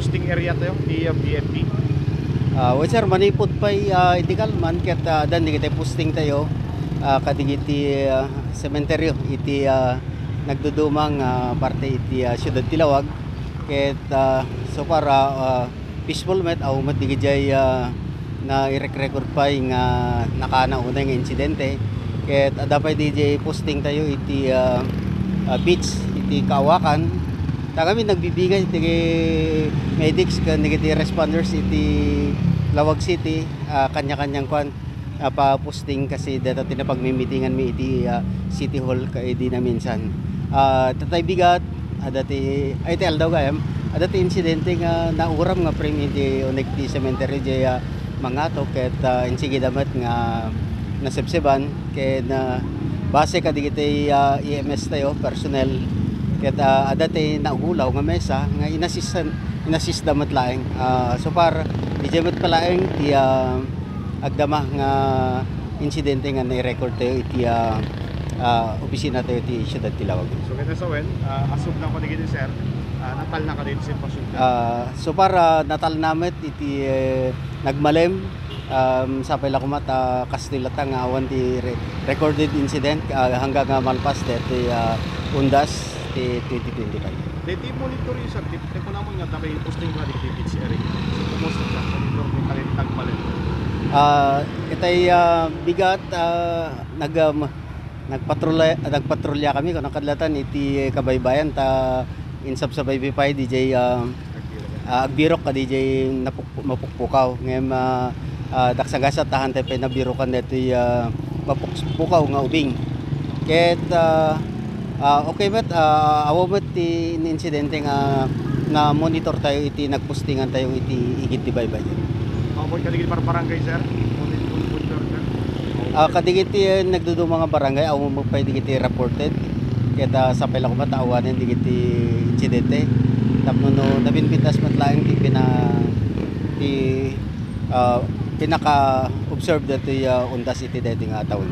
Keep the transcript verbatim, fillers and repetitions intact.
Posting area tayo, ti, uh, P N P. Ah, well, sir, manipud pay, ah, iti kalman ket, ah, addan dagiti posting tayo, ah, kadigiti, ah, sementeryo iti, ah, nagdudumang, ah, parte iti, ah, siudad ti Laoag. Ket, ah, so far, ah, ah, peaceful met, awan met dagiti, ah, nairek-record pay nga nakaana unay nga insidente. Ket adda pay dagiti posting tayo iti, ah, ah, beach, iti Kaawakan. Ta kami nagbibigay iti medics ken dagiti responders iti Laoag City, ah, kanya-kanyang kuan, ah, pa-posting kasi dayta ti napagmimitingan mi iti, ah, City Hall ka-, idi naminsan. Ah, tatay bigat, adda ti, ay, ti aldaw gayam, adda ti insidente nga nauram nga prim iti unig ti sementeryo diay, ah, Mangato ket, ah, insigida met nga nasebseban ket, ah, base kadagiti, ah, E M S tayo, personnel, ket, ah, adda ti naulaw nga mesa nga inasistan-, inasisda met laeng. Ah, so far, diay met pay laeng ti, ah, agdama nga insidente nga nai-record tayo iti, ah, ah, opisina tayo iti siudad ti Laoag. So, ket sawen, ah, asubnam kadagiti, sir, ah, natalna kadagiti sitwasyon? Ah, so far, ah, natalna met iti, eh, nagmalem, um, sapay la koma ta kastoy latta nga awan ti re-, recorded incident, ah, hanggang nga malpas daytoy, ah, Undas ti twenty twenty-five. Daytoy monitor, sir, ti, ti kunamon nga adda pay posting kadagiti beach area. So, kumusta ti monitor ti kadagiti nagmalem? Ah, itay, ah, bigat, ah, nag-, um, nagpatrolya, nagpatrolya kami, kunak, kadlatan iti kabaybayan ta insubscribe pay diay, ah, ah, agbirok kadi diay napuk-, mapukpukaw. Ngem, ah, ah, daksagasat ta hantay pay nabirokan daytoy, ah, mapukpukaw nga ubing. Ket, ah, ah, okay met, ah, awan met ti insidente nga, nga monitor tayo iti nagpostingan tayo iti igid ti baybay. Awan kadagiti barbarangay, sir? Monitor, monitor, sir? Ah, kadagiti, eh, nagduduma nga barangay, awan met pay dagiti reported. Ket, ah, sapay la koma ta awanen dagiti insidente. Tapno no nabinbitas met laeng ti pina-, ti, ah, pinaka-observe daytoy, ah, Undas iti daytoy nga tawen.